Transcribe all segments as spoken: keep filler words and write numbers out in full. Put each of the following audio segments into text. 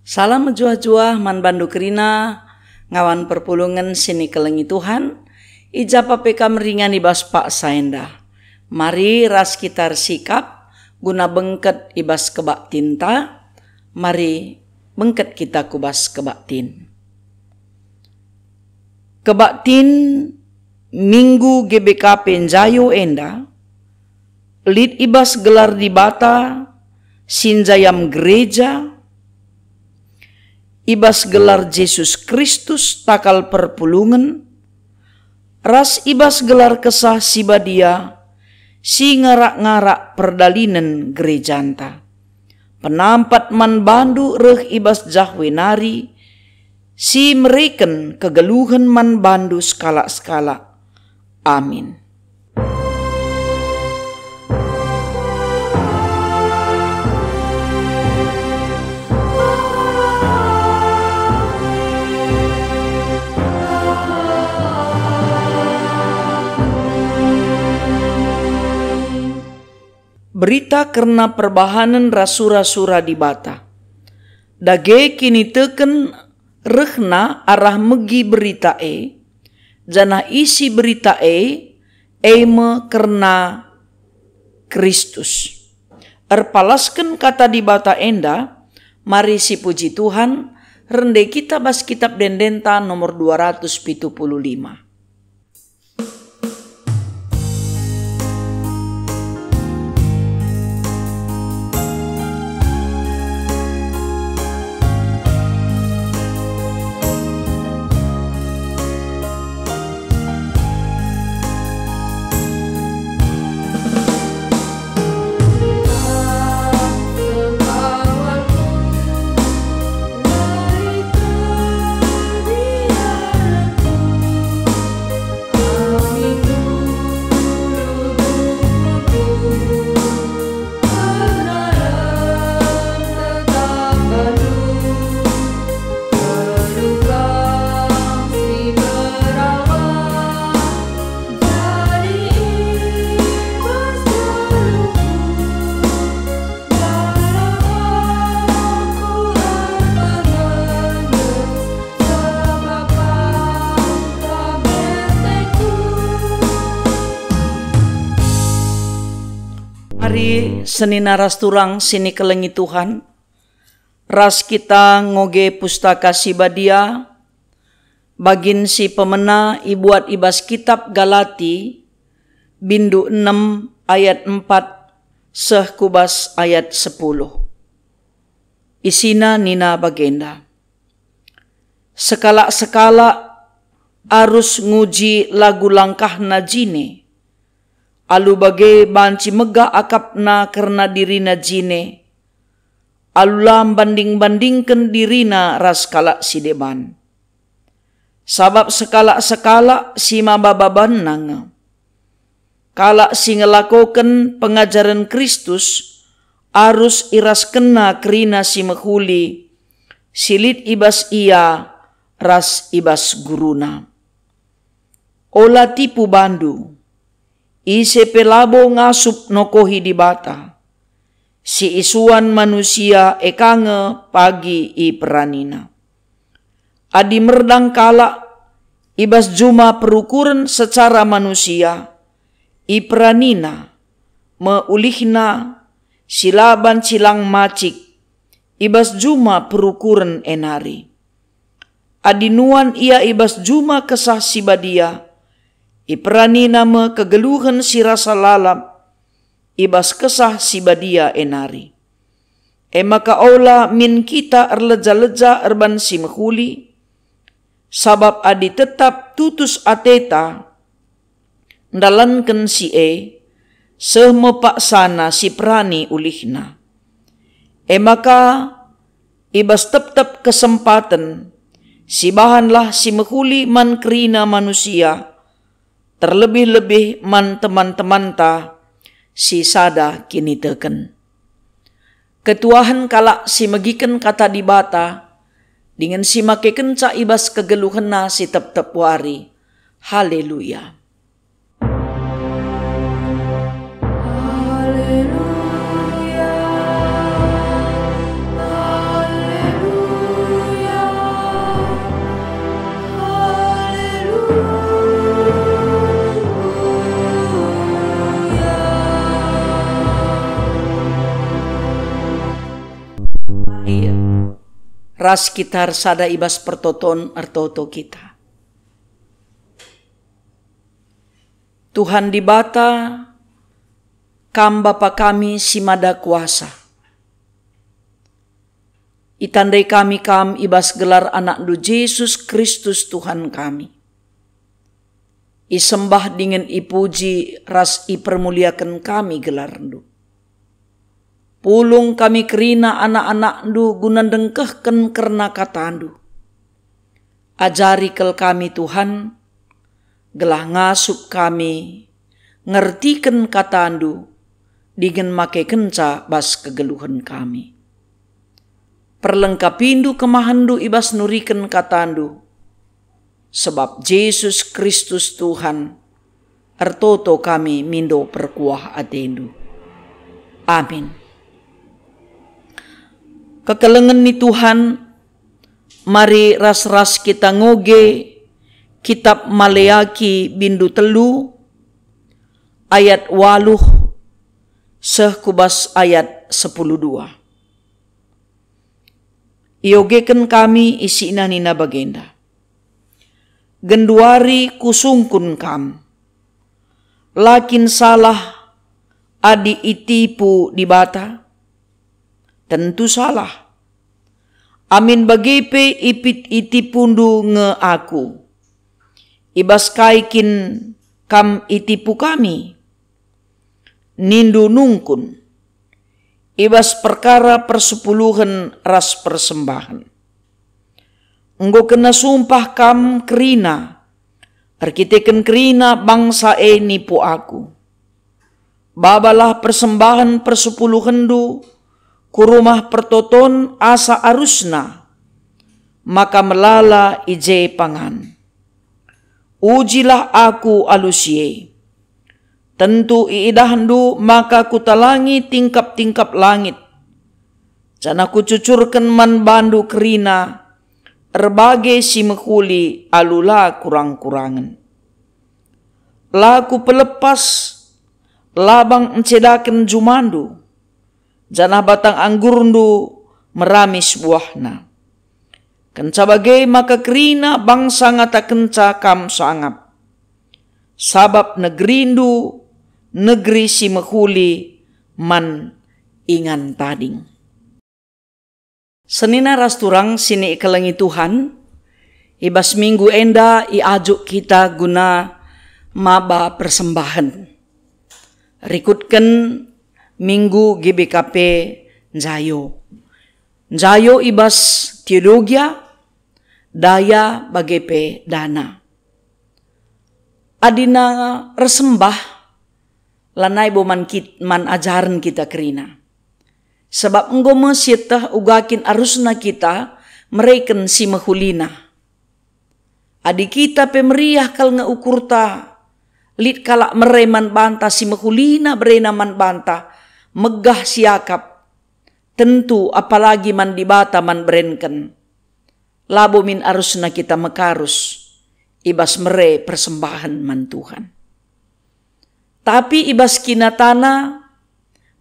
Salam mejuah-juah man bandu kerina ngawan perpulungen si nikelengi Tuhan, i ja pa pe kam ringan i bas paksa enda. Mari ras kita ersikap guna bengket i bas kebaktinta. Mari bengket kita ku bas kebaktin. Kebaktin Minggu G B K P Njayo enda lit i bas gelar Dibata si njayam gereja, i bas gelar Jesus Kristus takal perpulungen, ras i bas gelar Kesah Si Badia si ngarak-ngarak perdalinen gerejanta. Penampat man bandu reh i bas Jahwe nari, si mereken kegeluhen man bandu sekalak-sekalak. Amin. Berita kerna perbahanen ras sura-sura Dibata. Dage kiniteken rehna arah megi berita e, janah isi berita e, e me kerna Kristus. Erpalasken Kata Dibata enda, mari sipuji Tuhan, rende kita bas Kitab Ende-endenta nomor dua ratus pitu puluh lima. Mari senina ras turang si nikelengi Tuhan, ras kita ngoge Pustaka Si Badia, bagin si pemena ibuat i bas Kitab Galati, bindu enem ayat empat seh ku bas ayat sepuluh. Isina nina bagenda, "Sekalak-sekalak arus nguji lagu langkahna jine, alu bage banci megah akapna kerna dirina jine, alu la mbanding-bandingken dirina ras kalak si deban. Sabap sekalak-sekalak si maba babanna nge. Kalak si ngelakoken pengajaren Kristus arus iraskenna kerina si mehuli si lit i bas ia ras i bas guruna. Ola tipu bandu. Ise pe labo ngasup nokohi Dibata. Si isuan manusia e ka nge pagi iperanina. Adi merdang kalak i bas juma perukuren secara manusia, iperanina me ulihna si la banci lang macik i bas juma perukuren e nari. Adi nuan ia i bas juma Kesah Si Badia, iperanina me kegeluhen si rasa lalap i bas Kesah Si Badia e nari. E maka ola min kita erleja-leja erban si mehuli, sabap adi tetap tutus ateta ndalanken si e, seh me paksana si perani ulihna. E maka, i bas tep-tep kesempaten, sibahanlah si mehuli man kerina manusia, terlebih-lebih man teman-temanta si sada kiniteken." Ketuahen kalak si megiken Kata Dibata, dingen si makekenca i bas kegeluhenna si tep-tep wari. Haleluya! Haleluya, haleluya. ras kita ersada i bas pertoton ertoto kita. Tuhan Dibata, Kam Bapa kami si Mada Kuasa. Itandai kami Kam i bas gelar AnakNdu Jesus Kristus Tuhan kami. Isembah dingen ipuji ras ipermuliaken kami gelarNdu. Pulung kami kerina anak-anakNdu guna ndengkehken kerna kataNdu. Ajari kal kami, Tuhan, gelah ngasup kami ngertiken kataNdu dingen makekenca bas kegeluhen kami. PerlengkapiNdu kemahenNdu i bas nuriken kataNdu, sebab Jesus Kristus Tuhan, ertoto kami mindo perkuah ateNdu. Amin. Kekelengen ni Tuhan, mari ras-ras kita ngoge Kitap Maleaki bindu telu ayat waluh seh ku bas ayat sepuluh dua. Iogeken kami isina nina bagenda, "Genduari kusungkun kam. La kin salah adi itipu Dibata? Tentu salah. Amin bage pe ipit itipundu nge aku. I bas kai kin kam itipu kami? Nindu nungkun, i bas perkara persepuluhen ras persembahen. Enggo kena sumpah kam kerina, erkiteken kerina bangsa e nipu aku. Babalah persembahen persepuluhenndu ku rumah pertoton asa arusna, maka melala i je pangan. Ujilah aku alu si e. Tentu iidahndu maka kutalangi tingkap-tingkap langit, janah kucucurken man bandu kerina erbage si mehuli alu la kurang-kurangen. La kupelepas labang ncedaken jumandu, janah batang anggurndu meramis buahna. Kenca bage maka kerina bangsa ngatakenca kam sangap, sabap negerindu negeri si mehuli man ingan tading." Senina ras turang si ikelengi Tuhan, i bas minggu enda iajuk kita guna maba persembahen. Rikutken minggu G B K P Njayo. Njayo i bas teologia, daya bage pe dana. Adina ersembah, lanai bo man kit-, man ajaren kita kerina. Sabap enggo me sieteh uga kin arusna kita mereken si mehulina. Adi kita pe meriah kal nge ukurta, lit kalak mere man banta si mehulina berena man banta, megah siakap, tentu apalagi man Dibata man berenken. Labo min arusna kita mekarus i bas mere persembahen man Tuhan. Tapi i bas kinatana,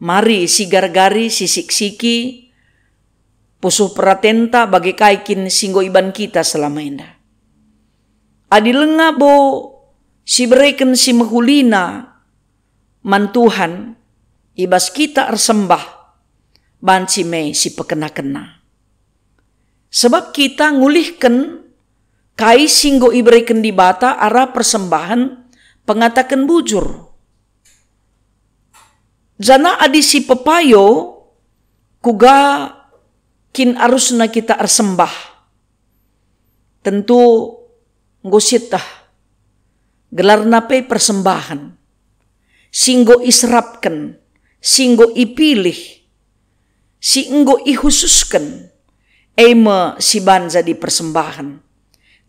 mari sigar-gari, sisik-siki, pusuh peratenta bage kai kin si enggo iban kita selama enda. Adi langa bo sibereken si mehulina man Tuhan, i bas kita ersembah, banci me sipekena-kena. Sebab kita ngulihken kai si enggo ibereken Dibata arah persembahen pengataken bujur. Janah adi si pepayo, kuga kin arusna kita ersembah? Tentu enggo sieteh, gelarna pe persembahen, si enggo iserapken, si enggo ipilih, si enggo ihususken, e me si ban jadi persembahen.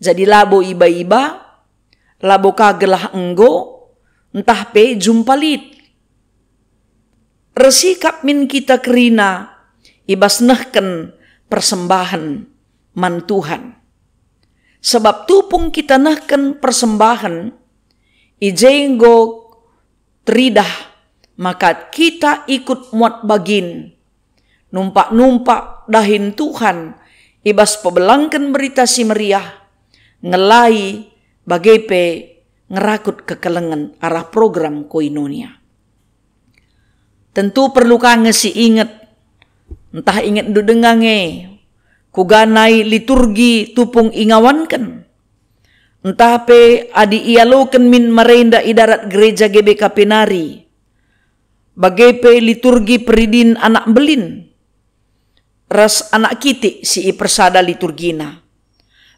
Jadi labo iba-iba, labo ka gelah enggo, ntah pe jumpa lit. Ersikap min kita kerina i bas nehken persembahen man Tuhan. Sebab tupung kita nehken persembahen, i je enggo teridah maka kita ikut muat bagin, numpak-numpak dahin Tuhan i bas pebelangken Berita Si Meriah, ngelai bage pe ngerakut kekelengen arah program koinonia. Tentu perlu ka nge si inget, ntah ingetndu denga nge, kuga nai liturgi tupung ingawanken. Ntah pe adi ialoken min marenda i darat gereja G B K P nari, bage pe liturgi peridin anak mbelin ras anak kitik si ipersada liturgina,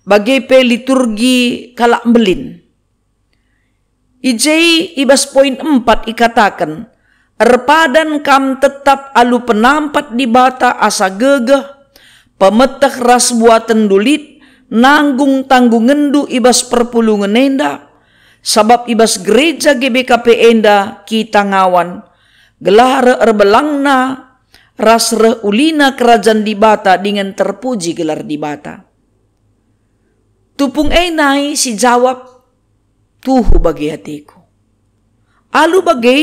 bage pe liturgi kalak mbelin. I je i bas poin empat ikataken, "Erpadan kam tetap alu penampat Dibata asa gegeh, pemeteh ras buatenndu lit, nanggung tanggungenndu i bas perpulungen enda, sabap i bas gereja G B K P enda kita ngawan, gelah reh erbelangna ras reh ulina Kerajan Dibata dingen terpuji gelar Dibata." Tupung e nai si jawab, "Tuhu bage ateku." Alu bage,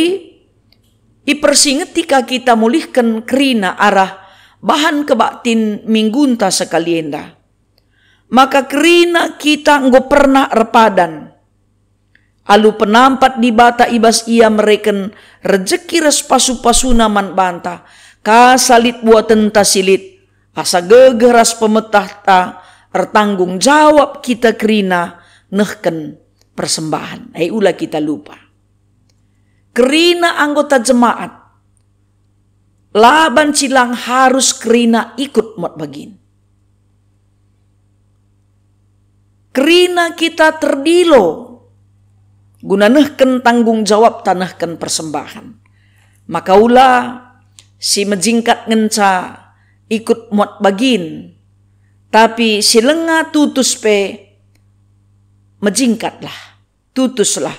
ipersingeti ka kita mulihken kerina arah bahan kebaktin minggunta sekali enda. Maka kerina kita enggo pernah erpadan. Alu penampat Dibata i bas Ia mereken rejeki ras pasu-pasuna man banta, ka lit buatenta si lit, asa gegeh ras pemetehta ertanggung jawab kita kerina nehken persembahen. E, ula kita lupa. Kerina anggota jemaat, la banci lang harus kerina ikut muat bagin. Kerina kita terdilo guna nehken tanggung jawabta nehken persembahen. Maka ula si mejingkat ngenca ikut muat bagin, tapi si langa tutus pe mejingkatlah, tutuslah,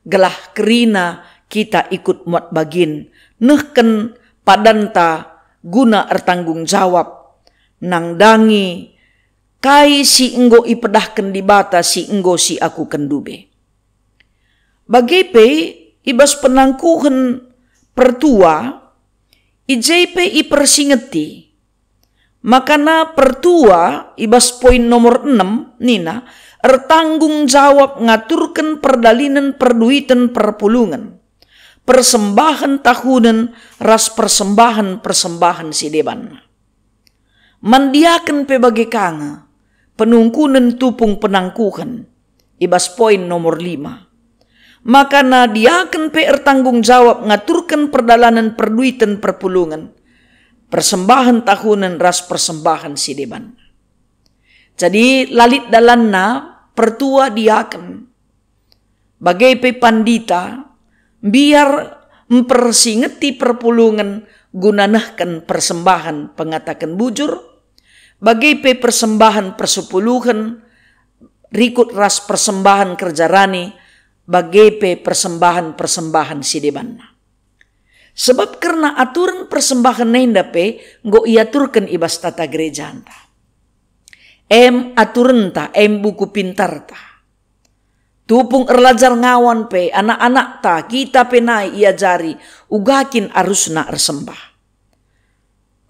gelah kerina kita ikut muat bagin nehken padanta guna ertanggung jawab nandangi kai si enggo ipedahken Dibata si enggo siakukenndu be. Bage pe i bas penangkuhen pertua, i je pe ipersingeti. Makana pertua i bas poin nomor enem nina, ertanggung jawab ngaturken perdalinen perduiten perpulungen, persembahen tahunen ras persembahen-persembahen si deban. Man diaken pe bage ka nge, penungkunen tupung penangkuhen, i bas poin nomor lima. Makana diaken pe ertanggung jawab ngaturken perdalanen perduiten perpulungen, persembahen tahunen ras persembahen si deban. Jadi, la lit dalanna pertua diaken, bage pe pandita, mbiar mpersingeti perpulungen guna nehken persembahen pengataken bujur, bage pe persembahen persepuluhen, rikut ras persembahen kerja rani, bage pe persembahen-persembahen si debanna. Sebab kerna aturen persembahen enda pe enggo iaturken i bas tata gerejanta. Em aturenta, em buku pintarta. Tupung erlajar ngawan pe, anak-anakta, kita pe nai iajari uga kin arusna ersembah.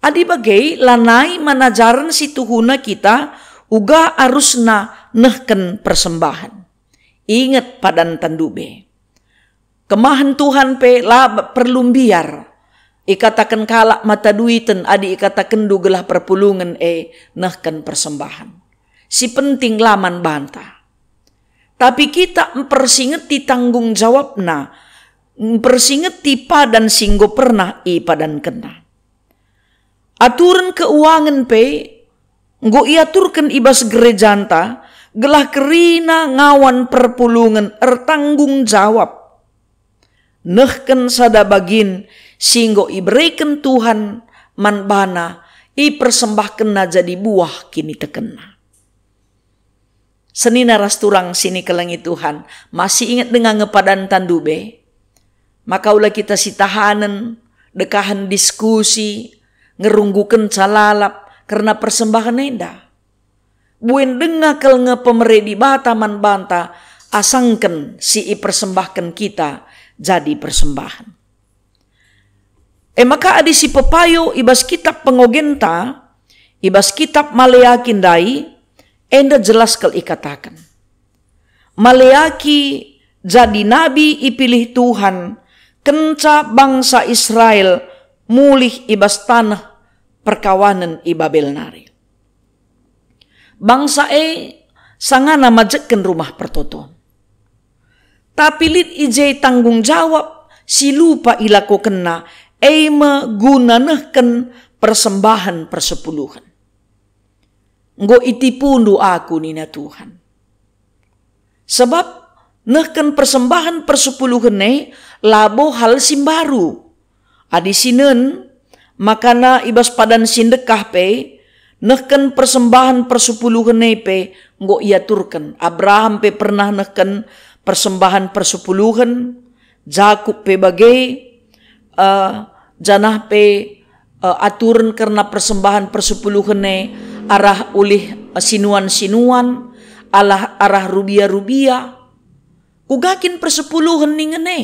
Adi bage, lanai man ajaren si tuhuna kita uga arusna nehken persembahen. Inget padan tandu be. Kemahen Tuhan pe la b-, perlu mbiar. Ikataken kalak mata duiten adi ikatakenndu gelah perpulungen e nehken persembahen. Si penting la man banta. Tapi kita mpersingeti tanggung jawabna, mpersingeti padan si enggo pernah ipadankenna. Aturen keuangen pe enggo iaturken i bas gerejanta, gelah kerina ngawan perpulungen ertanggung jawab. Nehken sada bagin si enggo ibereken Tuhan man bana, ipersembahkenna jadi buah kinitekenna. Senina ras turang si nikelengi Tuhan, masih inget denga nge padan tandu be? Maka ula kita sitahanen, dekahen diskusi, ngerunggukenca lalap kerna persembahen enda. Buen denga kal nge pemere Dibata man banta, asangken si ipersembahken kita jadi persembahen. E maka adi sipepayo i bas kitap pengogenta, I bas kitab Maleaki ndai, enda jelas kal ikataken. Maleaki jadi nabi ipilih Tuhan kenca bangsa Israel mulih i bas taneh perkawanen i Babel nari. Bangsa e sangana majekken Rumah Pertoton. Tapi lit i je tanggung jawab si lupa ilakokenna, e me guna nehken persembahen persepuluhen. "Enggo itipundu aku," nina Tuhan. Sebab nehken persembahen persepuluhen e labo hal si mbaru. Adi sinen, makana i bas padan si ndekah pe, nehken persembahen persepuluhen e pe enggo iaturken. Abraham pe pernah nehken persembahen persepuluhen, Jakup pe bage, eh, janah pe, eh, aturen kerna persembahen persepuluhen e arah ulih, eh, sinuan-sinuan, alah arah rubia-rubia. Uga kin persepuluhen ningen e?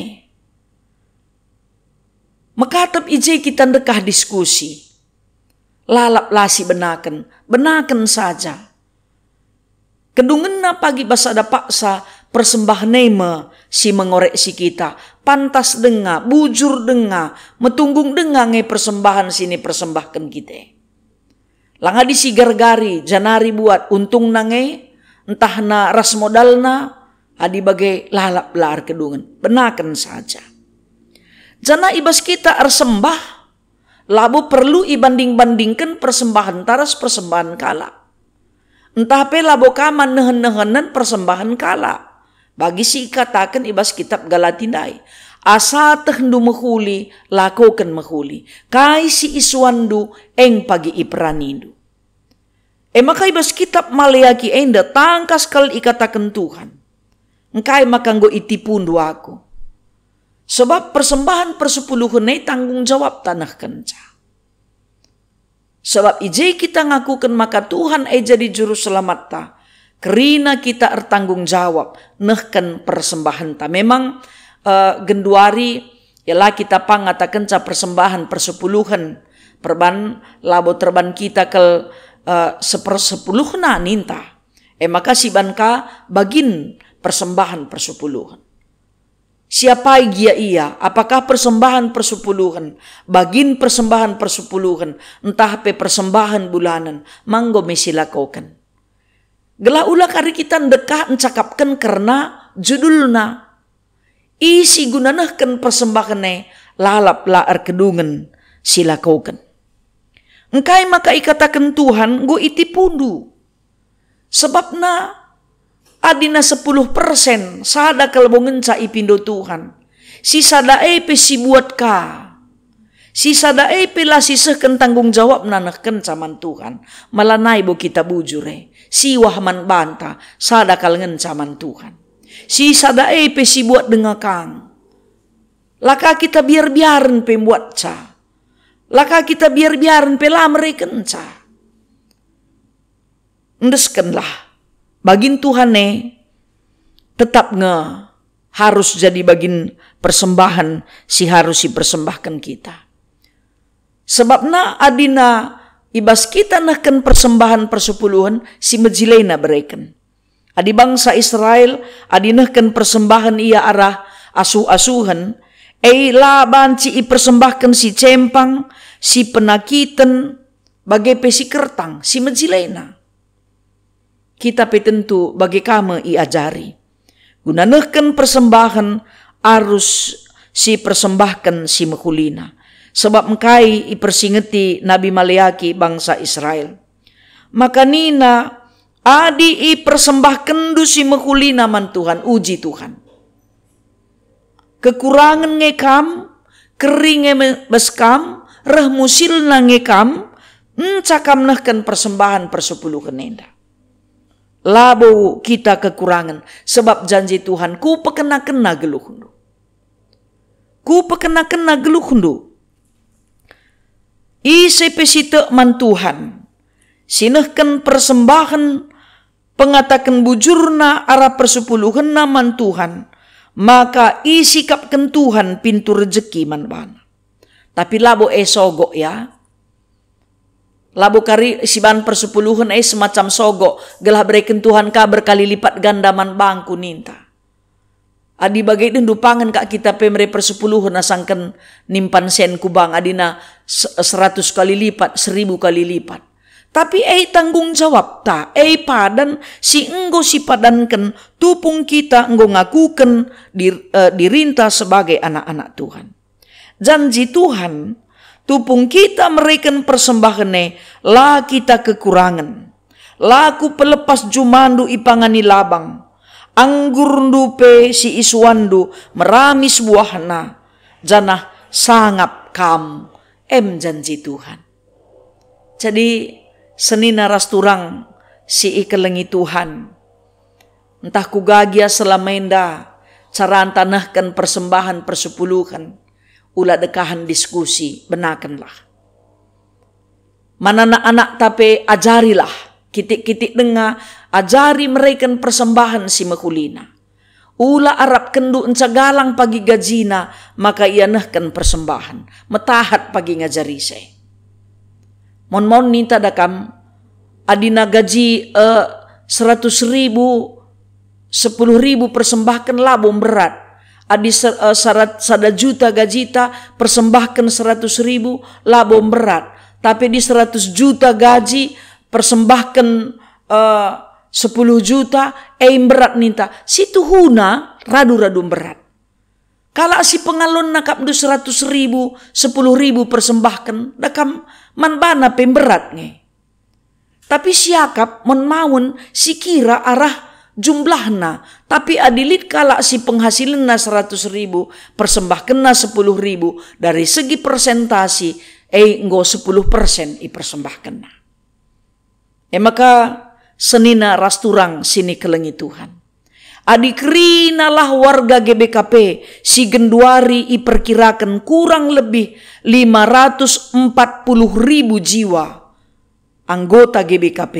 Mekatep i je kita ndekah diskusi. Lalap la sibenaken, benaken saja. Kedungenna pagi bas sada paksa persembahen e me si mengoreksi kita, pantas denga, bujur denga, metunggung denga nge persembahen si nipersembahken kita e. Langadi si gargari janari buat untungna nge, ntahna ras modalna, adi bage lalap la erkedungen, benaken saja. Janah i bas kita ersembah, labo perlu ibanding-bandingken persembahen ras persembahen kalak. Ntah pe labo ka man nehen-nehenen persembahen kalak. Bagi si ikataken i bas kitab Galati ndai, "Asa tehndu mehuli, lakoken mehuli. Kai si isuanndu, eng pagi iperanindu." E maka i bas kitab Maleaki enda tangkas kal ikataken Tuhan, "Engkai maka enggo itipundu aku? Sebab persembahen persepuluhen e tanggung jawabta nehkenca." Sebab i je kita ngakuken maka Tuhan e jadi Juru Selamatta, kerina kita ertanggung jawab nehken persembahenta. Memang, eh, genduari, ya la kita pang ngatakenca persembahen persepuluhen, perban labo terban kita kal, eh, sepersepuluhna ninta. E maka siban ka bagin persembahen persepuluhen. Siapai gia ia, apakah persembahen persepuluhen, bagin persembahen persepuluhen, ntah pe persembahen bulanen, ma enggo me silakoken. Gelah ula kari kita ndekah ncakapken kerna judulna. Isi guna nehken persembahen e lalap la erkedungen silakoken. Engkai maka ikataken Tuhan, "Enggo itipundu"? Sebabna adina sepuluh persen, sada kal bo ngenca ipindo Tuhan. Si sada e pe sibuat ka. Si sada e pe la sisehken tanggung jawabna nehkenca man Tuhan. Malanai bo kita bujur e. Siwah man banta, sada kal ngenca man Tuhan. Si sada e pe sibuat denga kang. La ka kita biar-biaren pe mbuatca. La ka kita biar-biaren pe la merekenca. Endeskenlah, bagin Tuhan e tetap nge harus jadi bagin persembahen si harus sipersembahken kita. Sebabna adina i bas kita nehken persembahen persepuluhen si mejilena bereken. Adi bangsa Israel, adi nehken persembahen ia arah asuh-asuhen, e la banci ipersembahken si cempang, si penakiten, bage pe si kertang, si mejilena. Kita pe tentu bage ka me iajari. Guna nehken persembahen arus sipersembahken si mehulina. Sebab engkai ipersingeti Nabi Maleaki bangsa Israel. Maka nina, "Adi ipersembahkenndu si mehulina man Tuhan, uji Tuhan. Kekurangen nge kam, keri nge me-, bas kam, reh musilna nge kam, enca kam nehken persembahen persepuluhen enda." Labo kita kekurangen, sebab janji Tuhan, "Kupekena-kena geluhndu." Kupekena-kena geluhndu. Ise pe si tek man Tuhan, si nehken persembahen pengataken bujurna arah persepuluhenna man Tuhan, maka isikapken Tuhan pintu rejeki man bana. Tapi labo e sogok, ya. Labo kari siban persepuluhen e semacam sogok, gelah bereken Tuhan ka berkali lipat ganda man bangku ninta. Adi bage dendu pangen kak kita pe mere persepuluhen asangken nimpan sen ku bank adina se-, seratus kali lipat, seribu kali lipat. Tapi e tanggung jawabta, e padan si enggo sipadanken tupung kita enggo ngakuken dir-, eh, dirinta sebagai anak-anak Tuhan. Janji Tuhan, tupung kita mereken persembahen e, la kita kekurangen. La kupelepas jumandu ipangani labang, anggurndu pe si isuanndu meramis buahna, janah sangap kam, em janji Tuhan. Jadi, senina ras turang si ikelengi Tuhan, ntah kuga gia selama enda caranta nehken persembahen persepuluhen, ula dekahen diskusi, benakenlah. Man anak-anakta pe ajarilah, kitik-kitik denga ajari mereken persembahen si mehulina. Ula arapkenndu enca galang pagi gajina, maka ia nehken persembahen, metahat pagi ngajarisa e. Mon-mon ninta da kam, adina gaji, eh, seratus ribu, sepuluh ribu persembahken labo mberat. Adi ser-, eh, sarat-, sada juta gajita persembahken seratus ribu labo mberat. Tapi di seratus juta gaji persembahken, eh, sepuluh juta, e mberat ninta. Situhuna radu-radu mberat. Kalak si pengalonna akapndu seratus ribu, sepuluh ribu persembahken, da kam man bana pe mberat nge. Tapi siakap mon mawen sikira arah jumlahna, tapi adi lit kalak si penghasilenna seratus ribu, persembahkenna sepuluh ribu, dari segi persentasi, e enggo sepuluh persen ipersembahkenna. E maka senina ras turang si ikelengi Tuhan. Adi kerinalah warga G B K P si genduari iperkiraken kurang lebih lima ratus empat puluh ribu jiwa anggota G B K P.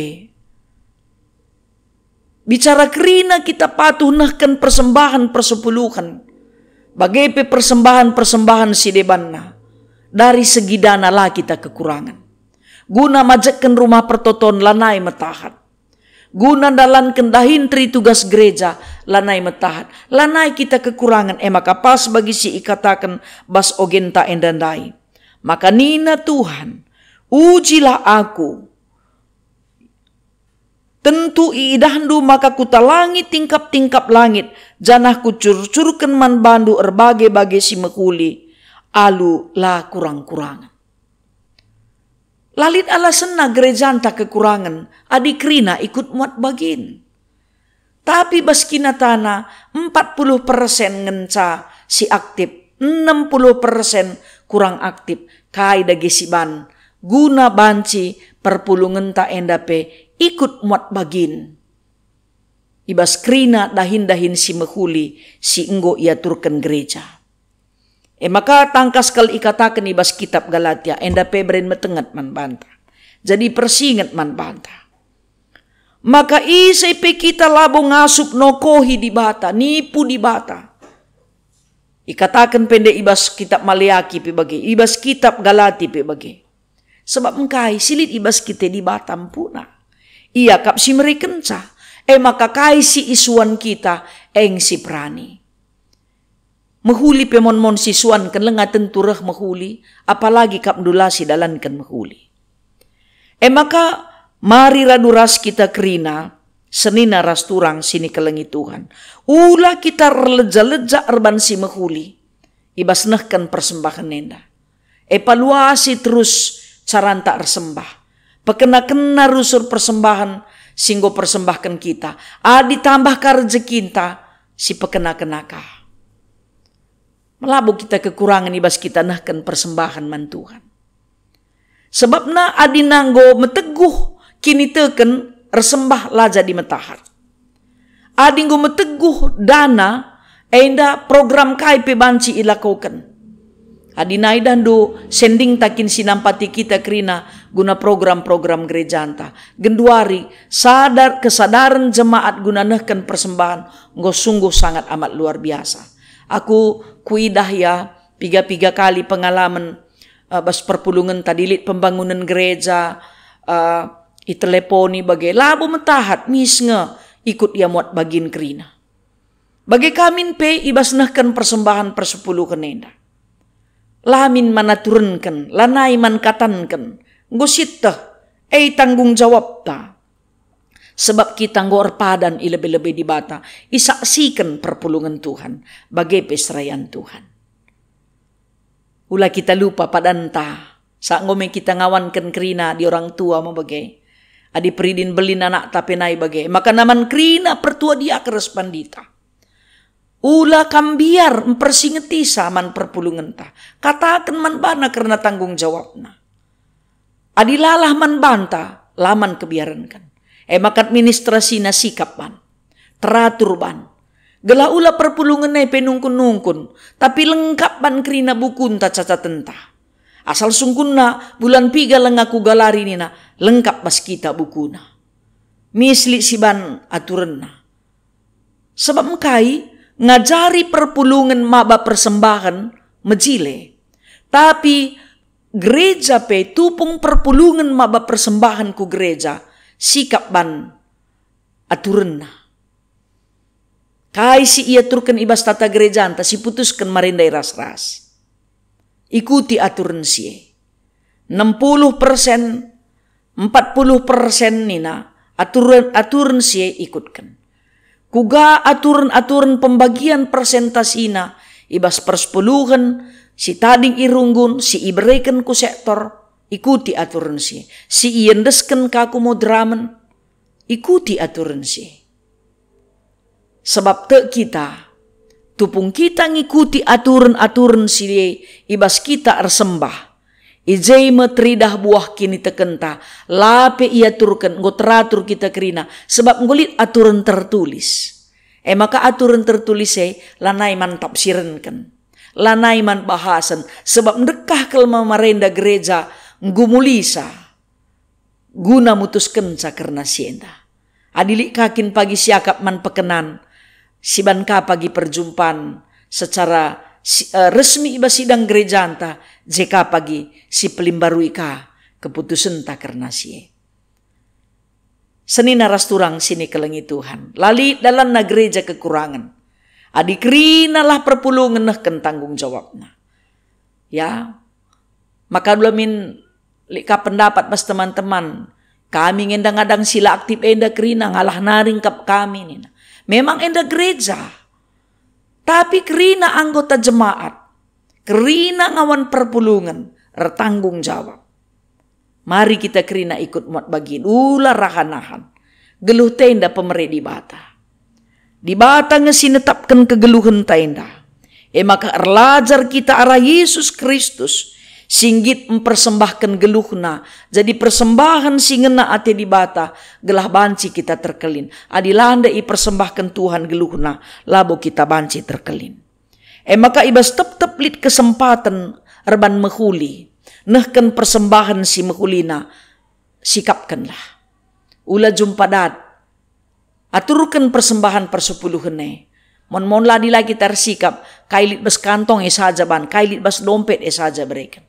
Bicara kerina kita patuh nehken persembahen persepuluhen, bage pe persembahen-persembahen si debanna. Dari segi dana la kita kekurangen. Guna majekken Rumah Pertoton lanai metahat. Guna ndalanken dahin nteri tugas gereja lanai metahat. Lanai kita kekurangen, e maka pas bagi si ikataken bas ogenta enda ndai. Maka nina Tuhan, "Ujilah Aku. Tentu iidahndu maka Kutalangi tingkap-tingkap langit, janah Kucurcurken man bandu erbage-bage si mehuli, alu la kurang-kurangen." La lit alasenna gerejanta kekurangen adi kerina ikut muat bagin. Tapi bas kinatana, empat puluh persen ngenca si aktif, enam puluh persen kurang aktif, kai dage siban, guna banci perpulungenta enda pe ikut muat bagin i bas kerina dahin-dahin si mehuli si enggo iaturken gereja. E maka tangkas kal ikataken i bas kitab Galatia, enda pe beren metenget man banta. Jadi persinget man banta. Maka ise pe kita labo ngasup nokohi Dibata, nipu Dibata. Ikataken pe nde i bas kitab Maleaki pe bage, i bas kitab Galati pe bage. Sebab engkai si lit i bas kita Dibata empuna. Ia kap si merekenca. E maka kai si isuan kita, eng si perani. Mehuli pe mon-mon si suanken lenga tentu reh mehuli, apalagi kap ndula si dalanken mehuli. E maka, mari radu ras kita kerina, senina ras turang si ikelengi Tuhan. Ula kita erleja-leja erban si mehuli, i bas nehken persembahen enda. Evaluasi terus caranta ersembah. Pekena-kena rusur persembahen si enggo persembahken kita. Adi tambah ka rejekinta, si pekena-kena ka. Melabo kita kekurangen i bas kita nehken persembahen man Tuhan. Sebabna adi nanggo meteguh kiniteken, ersembah la jadi metahat. Adi enggo meteguh dana, enda program kai pe banci ilakoken. Adi nai dahndu sendingta kin si nampati kita kerina guna program-program gerejanta. Genduari, sadar, kesadaren jemaat guna nehken persembahen enggo sungguh sangat amat luar biasa. Aku kuidah ya, piga-piga kali pengalamen, eh, bas perpulungenta, adi lit pembangunen gereja, eh, iteleponi bage, labo metahat, mis nge ikut ia muat bagin kerina. Bage ka min pe i bas nehken persembahen persepuluhen enda. La min man aturenken, lanai man katanken, enggo sieteh, e tanggung jawabta. Sebab kita enggo erpadan i lebe-lebe Dibata, isaksiken perpulungen Tuhan, bage pe serayan Tuhan. Ula kita lupa padanta, sa enggo me kita ngawanken kerina adi orang tua me bage. Adi peridin belin anakta pe nai bage, maka naman kerina pertua diaken ras pandita. Ula kam mbiar mpersingetisa man perpulungenta, kataken man bana kerna tanggung jawabna. Adi lalah man banta, la man kebiarenken. E maka administrasina sikap ban. Teratur ban. Gelah ula perpulungen e pe nungkun-nungkun, tapi lengkap ban kerina bukunta cacatenta. Asal sungkunna bulan piga langa kugalari nina, lengkap bas kita bukuna. Mis lit si ban aturenna. Sebab engkai ngajari perpulungen maba persembahen mejile. Tapi gereja pe tupung perpulungen maba persembahen ku gereja, sikap ban aturenna. Kai si iaturken i bas tata gerejanta siputusken marenda i ras-ras. Ikuti aturen si e. Enam puluh persen, empat puluh persen nina aturen, aturen si e ikutken. Kuga aturen-aturen pembagian persentasina i bas persepuluhen, si tading i runggun, si ibereken ku sektor, ikuti aturen si e. Si iendesken ka ku moderamen, ikuti aturen si e. Sebab tek kita, tupung kita ngikuti aturen-aturen si e i bas kita ersembah, i je me teridah buah kinitekenta, la pe iaturken, enggo teratur kita kerina, sebab enggo lit aturen tertulis. E maka aturen tertulis e lanai man tafsirenken, lanai man bahasen, sebab ndekah kal me marenda gereja nggumulisa guna mutuskenca kerna si enda. Adi lit ka kin pagi siakap man pekenan, si ban ka pagi perjumpan secara si, eh, resmi i bas sidang gerejanta, je ka pagi si pelimbarui ka keputusenta kerna si e. Senina ras turang si nikelengi Tuhan, la lit dalanna gereja kekurangen. Adi kerinalah perpulungen nehken tanggung jawabna. Ya, maka ula min lit ka pendapat bas teman-teman, kami nge enda ngadang si la aktif enda kerina, ngalah nari ngkap kami nina. Memang enda gereja, tapi kerina anggota jemaat, kerina ngawan perpulungen, ertanggung jawab. Mari kita kerina ikut muat bagin, ula rahan-ahan. Geluh enda pemere Dibata. Dibata nge si netapken kegeluhenta enda. E maka erlajar kita arah Yesus Kristus, si nggit mpersembahken geluhna, jadi persembahen si ngena ate Dibata, gelah banci kita terkelin. Adi la ndai ipersembahken Tuhan geluhna, labo kita banci terkelin. E maka i bas tep-tep lit kesempaten erban mehuli, nehken persembahen si mehulina, sikapkenlah. Ula jumpa dat, aturken persembahen persepuluhen e. Mon-mon la adi la kita ersikap, kai lit bas kantong e saja ban, kai lit bas dompet e saja bereken.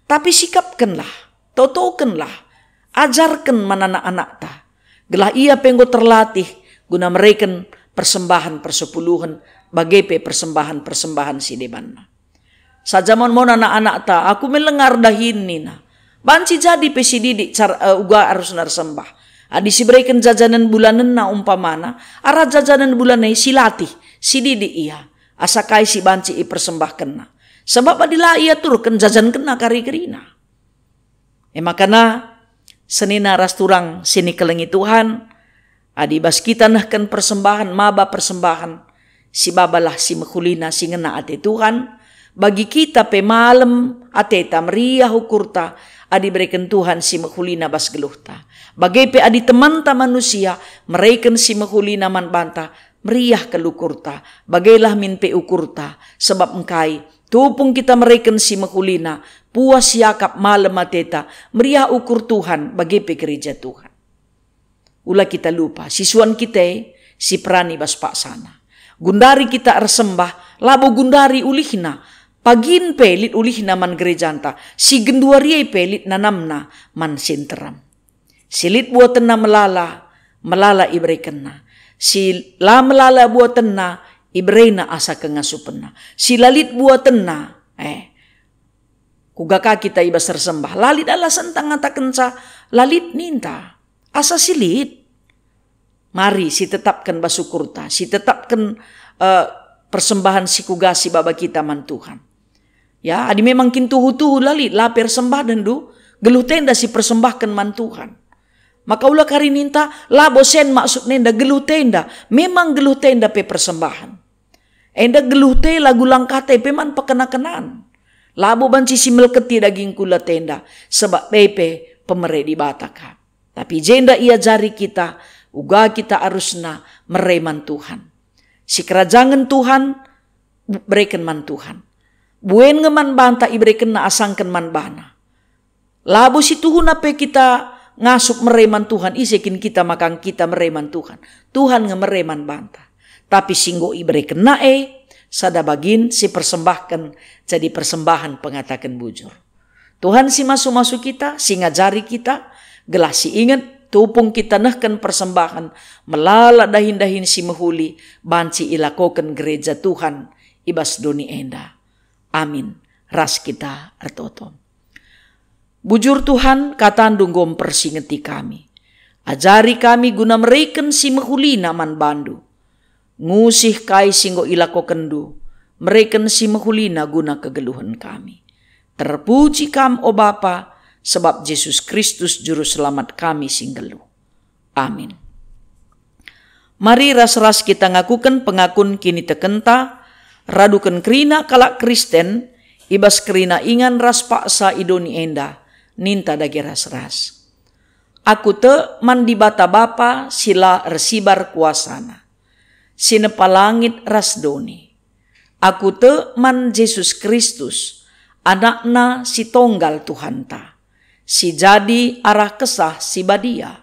Tapi sikapkenlah, totokenlah, ajarken man anak-anakta, gelah ia pe enggo terlatih guna mereken persembahen persepuluhen, bage pe persembahen-persembahen si debanna. Saja mon-mon anak-anakta, "Aku me lengar dahin," nina. Banci jadi pe sididik car-, eh, uga arusna ersembah. Adi sibereken jajanen bulanenna umpamana, arah jajanen bulan e silatih, sididik ia, asa kai si banci ipersembahkenna. Sebab adi la iaturken, jajankenna kari kerina. E maka na, senina ras turang si nikelengi Tuhan, adi bas kita nehken persembahen, maba persembahen, sibabalah si mehulina si ngena ate Tuhan, bagi kita pe malem ateta meriah ukurta, adi bereken Tuhan si mehulina bas geluhta. Bage pe adi temanta manusia mereken si mehulina man banta, meriah kal ukurta, bagelah min pe ukurta, sebab engkai, tupung kita mereken si mehulina, puas siakap malem ateta, meriah ukur Tuhan, bage pe gereja Tuhan. Ula kita lupa, sisuan kita e, siperani bas paksana. Gundari kita ersembah, labo gundari ulihna, pagin pe lit ulihna man gerejanta, si genduari e pe lit nanamna man si nterem. Si lit buatenna melala, melala iberekenna. Si la melala buatenna, iberena asa kengasupenna. Si la lit buatenna, eh, kuga ka kita i bas ersembah? La lit alasenta ngatakenca la lit ninta, asa si lit. Mari sitetapken bas ukurta, sitetapken, eh, persembahen si kuga si baba kita man Tuhan. Ya, adi memang kin tuhu-tuhu la lit, la pe ersembah dendu, geluh tenda si persembahken man Tuhan. Maka ula kari ninta, labo sen maksud nenda geluh tenda, memang geluh tenda pe persembahen. Enda geluh te lagu langkah te pe man pekena-kenan. Labo banci si melketi dagingku la tenda, sebab e pe pemere Dibata ka. Tapi jenda iajari kita, uga kita arusna mere man Tuhan. Sikerajangen Tuhan, bereken man Tuhan. Buen nge man banta iberekenna asangken man bana. Labo si tuhuna pe kita ngasup mere man Tuhan, ise kin kita maka kita mere man Tuhan. Tuhan nge mere man banta. Tapi si enggo iberekenna e, sada bagin si persembahken jadi persembahen pengataken bujur. Tuhan si masu-masu kita, si ngajari kita, gelah si inget, tupung kita nehken persembahen, melala dahin-dahin si mehuli, banci ilakoken gereja Tuhan i bas doni enda. Amin. Ras kita ertoto. Bujur Tuhan, kataNdu enggo mpersingeti kami. Ajari kami guna mereken si mehulina man baNdu. Ngusih kai si enggo ilakokenNdu, mereken si mehulina guna kegeluhen kami. Terpuji Kam, o Bapa, sebab Jesus Kristus Juru Selamat kami si nggeluh. Amin. Mari ras-ras kita ngakuken pengakun kinitekenta, raduken kerina kalak Kristen, i bas kerina ingan ras paksa i doni enda, ninta dage ras-ras. Aku tek man Dibata Bapa si la ersibar kuasaNa, si nepa langit ras doni. Aku tek man Jesus Kristus, AnakNa si tonggal Tuhanta, si jadi arah Kesah Si Badia,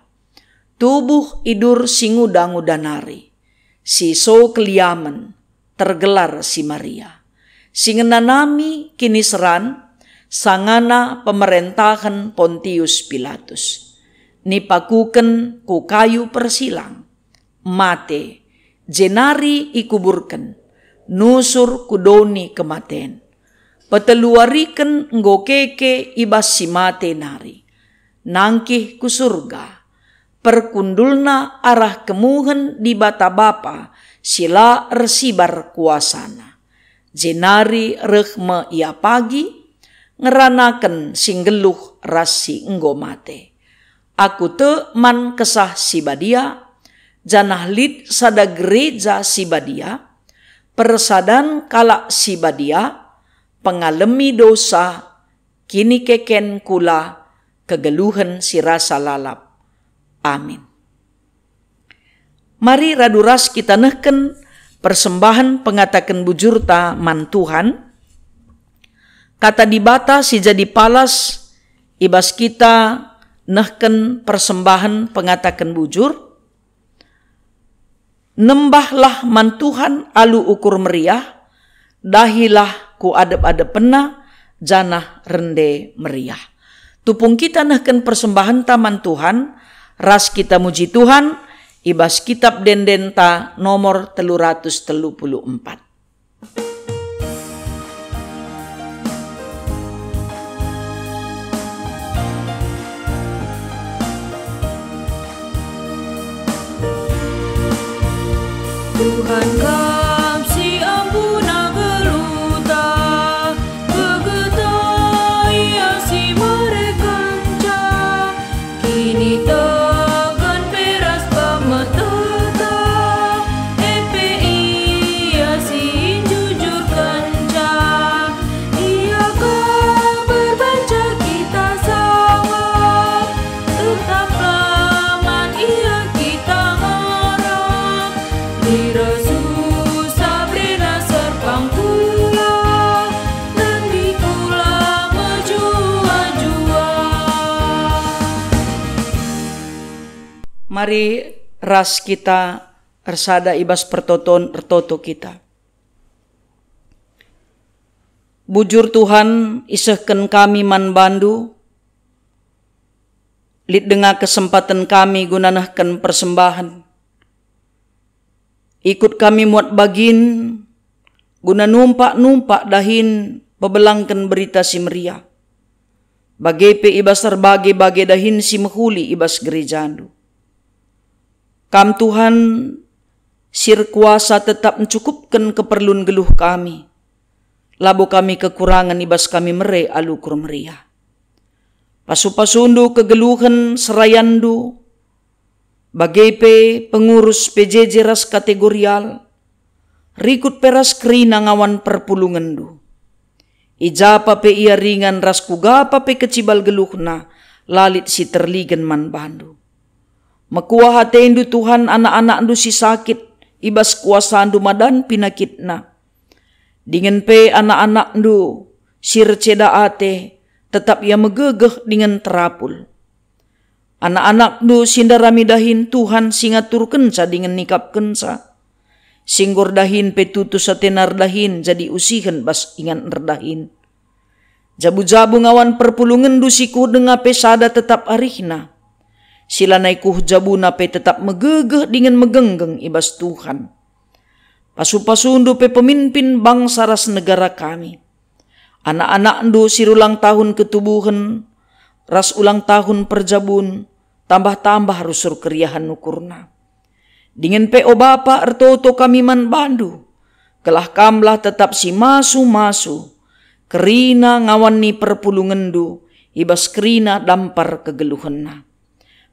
tubuh idur si nguda-nguda nari, si so keliamen, tergelar si Maria, si ngenanami kiniseran sangana pemerentahen Pontius Pilatus, nipakuken ku kayu persilang, mate, jenari ikuburken, nusur ku doni kematen. Peteluariken enggo keke i bas si mate nari, nangkih ku Surga, perkundulna arah kemuhen Dibata Bapa si la ersibar kuasaNa. Jenari reh me Ia pagi, ngeranaken si nggeluh ras si enggo mate. Aku tek man Kesah Si Badia, janah lit sada gereja si badia, persadan kalak si badia, pengalemi dosa, kinikeken kula, kegeluhen si rasa lalap. Amin. Mari radu ras kita nehken persembahen pengataken bujurta man Tuhan. Kata Dibata si jadi palas i bas kita nehken persembahen pengataken bujur. Nembahlah man Tuhan alu ukur meriah, dahilah ku adep-adepenNa, janah rende meriah. Tupung kita nehken persembahenta man Tuhan, ras kita muji Tuhan i bas Kitab Ende-endenta nomor telu ratus telu puluh empat. Tuhan, Kam si ampuna geluhta, gegeta Ia si merekenca, kiniteken pe ras pemetehta, e pe Ia si njujurkenca. Ia ka berbanca kita sawah, tetaplah man Ia kita ngarap. Nira susah berena serpang kula, nendi kula mejuah-juah. Mari ras kita ersada i bas pertoton ertoto kita. Bujur Tuhan, isehken kami man baNdu, Lit denga kesempaten kami guna nehken persembahen. Ikut kami muat bagin guna numpak-numpak dahin pebelangken Berita Si Meriah, bage pe i bas erbage-bage dahin si mehuli i bas gerejandu. Kam Tuhan, si erkuasa tetap ncukupken keperlun geluh kami. Labo kami kekurangen i bas kami mere alu ukur meriah. Pasu-pasundu kegeluhen serayanndu, bage pe pengurus P J J ras kategorial, rikut pe ras kerina ngawan perpulungenndu. I ja pa pe ia ringan ras kuga pa pe kecibal geluhna, la lit si terligen man bandu. Mekuah atendu Tuhan anak-anakndu si sakit i bas kuasandu madan pinakitna. Dingen pe anak-anakndu si erceda ate tetap ia megegeh dingen terapul. Anak-anakndu si ndarami dahin Tuhan si ngaturkenca dingen nikapkenca. Si enggo erdahin pe tutus atena erdahin jadi usihen bas ingan erdahin. Jabu-jabu ngawan perpulungenndu si kuh denga pe sada tetap arihna. Si lanai kuh jabuna pe tetap megegeh dingen megenggeng i bas Tuhan. Pasu-pasundu pe pemimpin bangsa ras negara kami. Anak-anakndu si rulang tahun ketubuhen ras ulang tahun perjabun tambah-tambah rusur keriahen ukurna. Dingen pe, o Bapa, ertoto kami man bandu, gelah kamlah tetap si masu-masu, kerina ngawan ni perpulungenndu i bas kerina dampar kegeluhenna.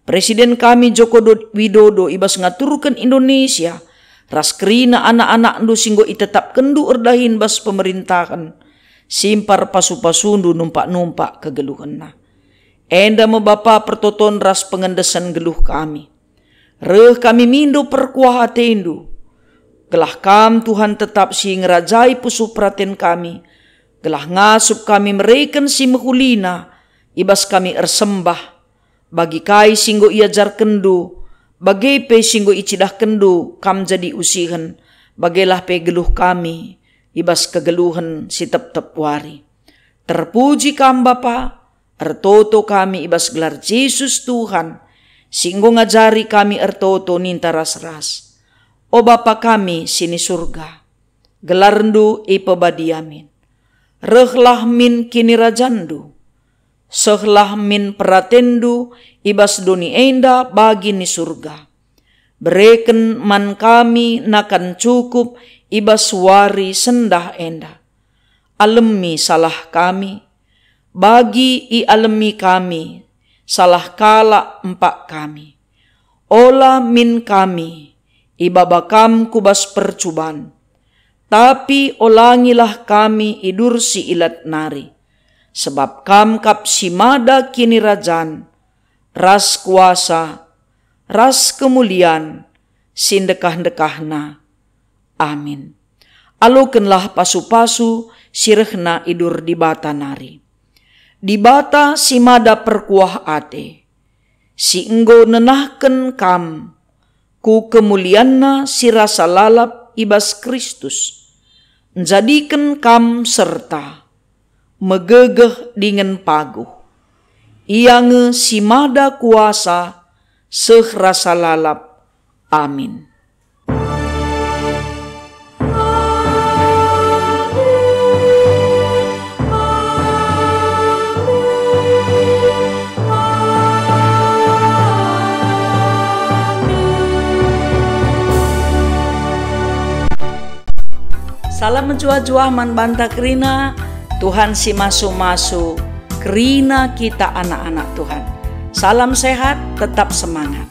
Presiden kami Joko Do-, Widodo i bas ngaturken Indonesia ras kerina anak-anakndu si enggo itetapkenndu erdahin bas pemerintahen, simpar pasu-pasundu numpak-numpak kegeluhenna. Enda me Bapa pertoton ras pengendesen geluh kami. Reh kami mindo perkuah atendu, gelah Kam, Tuhan, tetap si ngerajai pusuh peraten kami, gelah ngasup kami mereken si mehulina i bas kami ersembah, bagi kai si enggo iajarkenndu, bage pe si enggo icidahkenndu Kam jadi usihen, bagelah pe geluh kami i bas kegeluhen si tep-tep wari. Terpuji Kam, Bapa, ertoto kami i bas gelar Jesus Tuhan, si enggo ngajari kami ertoto ninta ras-ras. O Bapa kami si ni Surga, gelarNdu ipebadia min. Rehlah min kinirajanNdu. Sehlah min peratenNdu i bas doni enda bagi ni Surga. Bereken man kami nakan cukup i bas wari sendah enda. Alemi salah kami, bagi ialemi kami salah kalak empak kami. Ola min kami ibaba Kam ku bas percuban, tapi olangilah kami i dursi ilat nari, sebab Kam kap si mada kinirajan, ras kuasa, ras kemulian si ndekah-ndekahna. Amin. Alokenlah pasu-pasu si rehna i dur Dibata nari. Dibata si mada perkuah ate, si enggo nenahken kam ku kemulianNa si rasa lalap i bas Kristus, njadiken kam serta megegeh dingen paguh. Ia nge si mada kuasa seh rasa lalap. Amin. Salam mejuah-juah man banta kerina, Tuhan si masu-masu kerina kita anak-anak Tuhan. Salam sehat, tetap semangat.